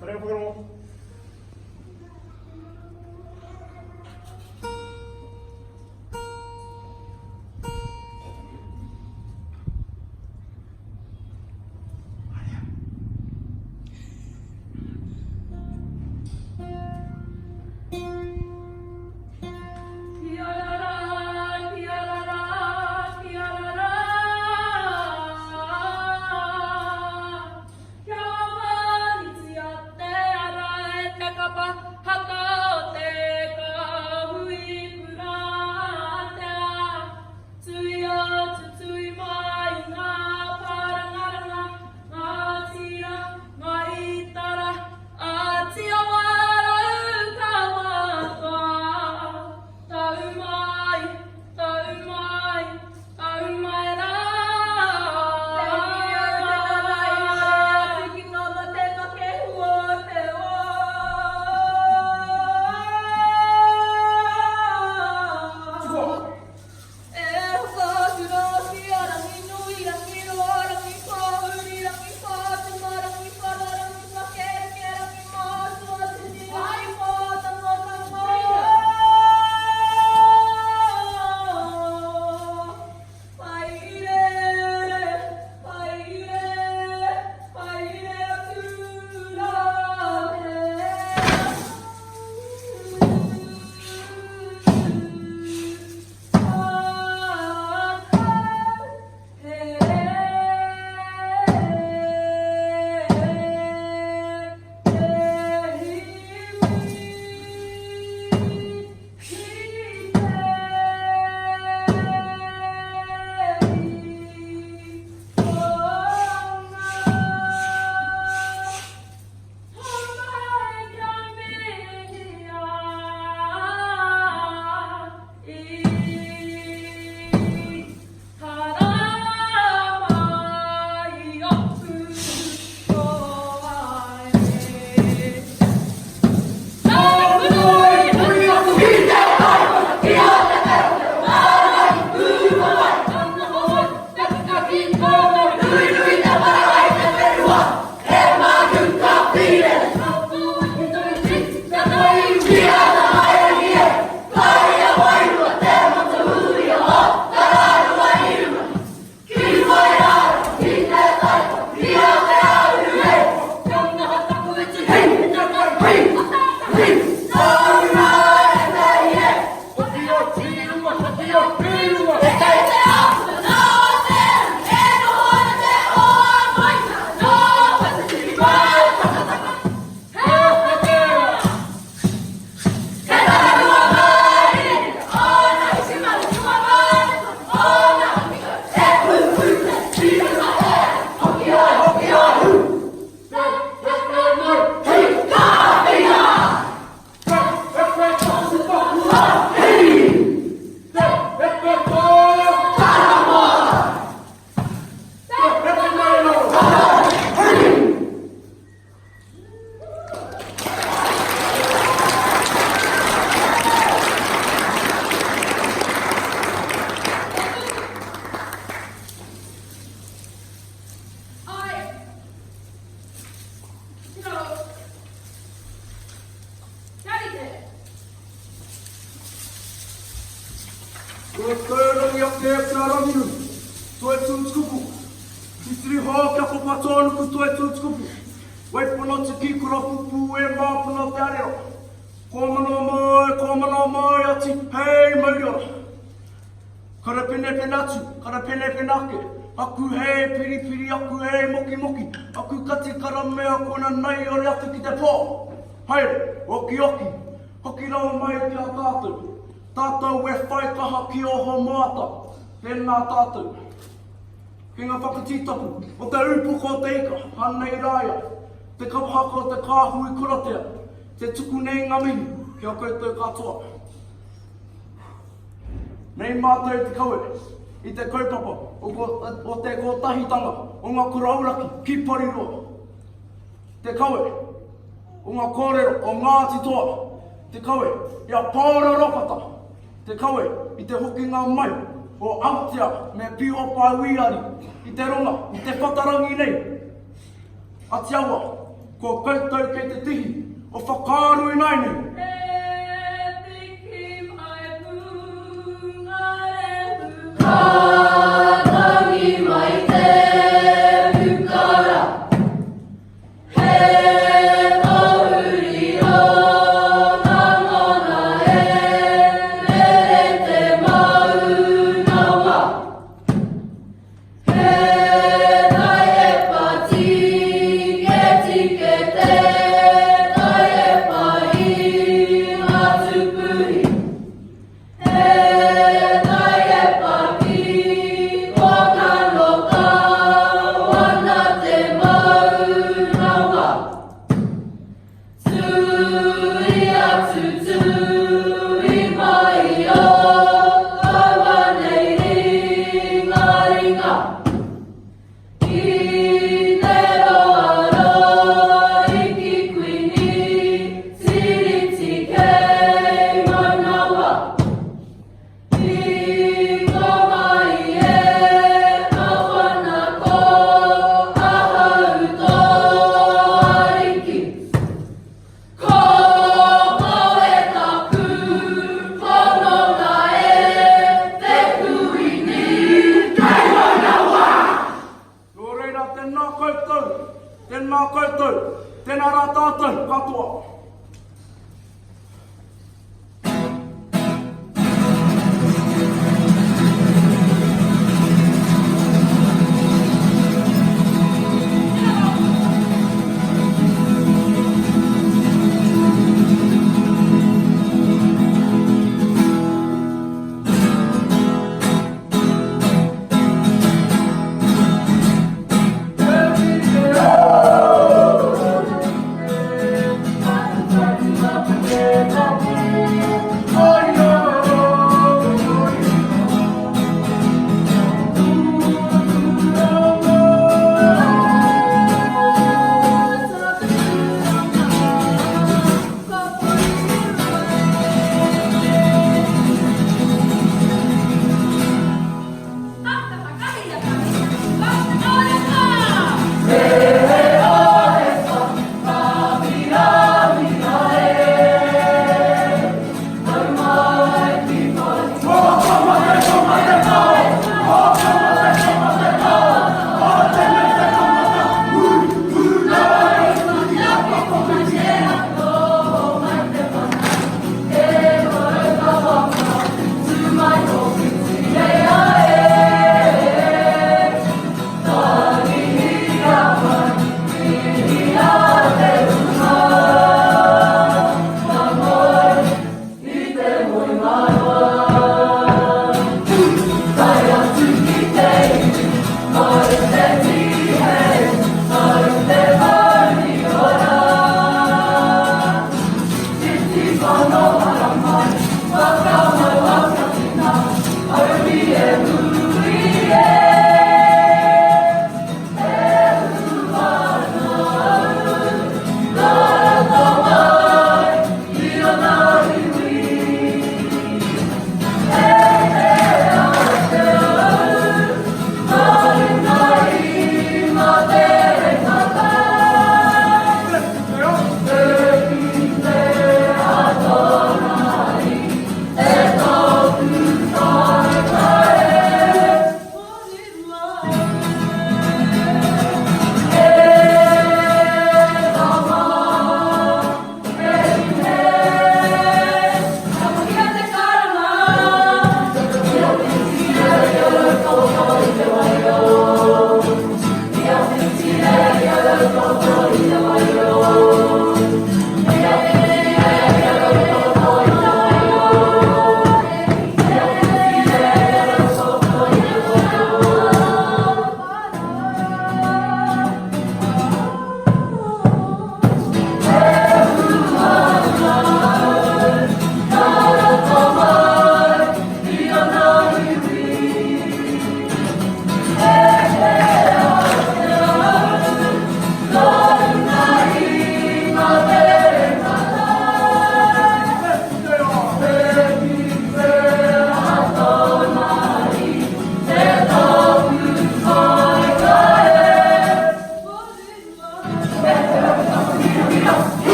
Taringa whakarongo. Ko te rangi ake ki a Ranginui, Toe tūtukupu, Titiri hou kia kopa tōnuku Toe tūtukupu, Waipona tiki koropupū e māpuna te arero, Kōmano mai, kōmano mai ati hei mauri ora. Karapenepene atu, karapenepene ake, Aku hei piripiri, aku hei mokimoki, Aku kati karamea kona nei ore atu ki te pō. Haere, okioki, hoki rawa mai ki a tātou. Tātou e whai kaha ki oho moata, tēnā tātou. Ki ngā whakatītapu o te ūpoko o te ika, anei rāia, te kapa haka o te kāhui kuratea, te tuku nei ngā mihi ki a koutou katoa. Nei mātou te kawe i te kaupapa o, o te kotahitanga o ngā kura auraki ki Pariroa. Te kawe o ngā kōrero o Ngāti Toa, te kawe i a Pāora Ropata, te kawe i te hokinga mai o Aotea me Pīhopa Wīari i te ronga, i te whatarangi nei. Atiawa. Ko koutou kei te tihi o whakaaro ināianei. E piki mai Pungarehu. Ka tangi mai te pukara. He pōhuri rona mona e rere te maunawa. He taiepa tiketike te taiepa i ngā tūpuhi. He taiepa ki Whakano Kawana te maunawa. Tui atu tui mai o taua nei ringaringa. Ki te roa roriki Kuini Tiriti kei manawa. I ko mai e Kawana ko ahau tō ariki. Ko koe taku pononga e te Kuini kei manawa. Nō reira, tēnā koutou, tēnā koutou, tēnā rā tātou katoa.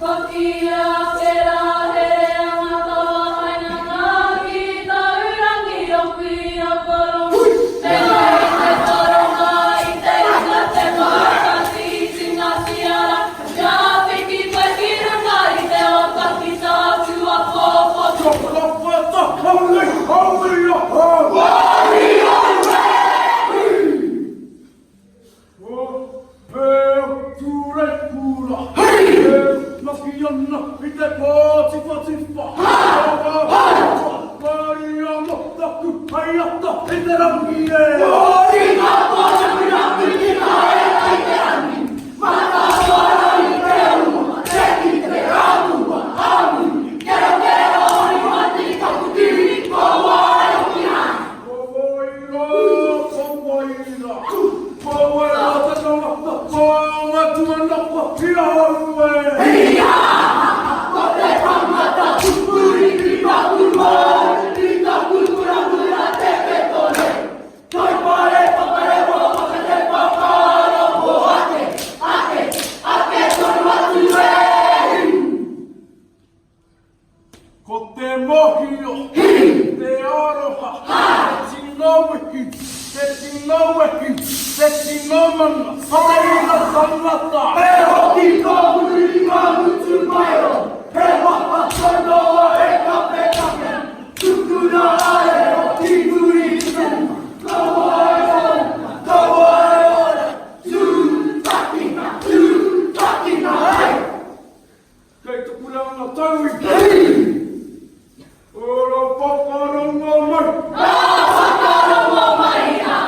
Hoki ake rā he reanga tawa haina ngā ki taurangi o kuia koro. Te mai te toronga i te ika te mākati ngā tiara Kia piki koe ki runga i te waka ki tāku apoapo. Ko He Tūreikura E maki ana i te pātiwhatiwha Mariama taku haiata i te rangi e Ko wai rā, ko wai rā, ko wai rā te tangata, ko ngā tūmanako ki ahau e. Ko te mohio, te aroha, te tino wehi, te tino wehi, te tino mana, te tino tangata. He hoki kōhuru i ngā ngutu maero, he waka taunoa he kapekape, tukuna arero ki muri i te uma, kaua e ora, kaua e ora, tūtakina, tūtakina, hei! Kei te kura ana tauiwi. Ora whakarongo mai. Ora whakarongo mai rā.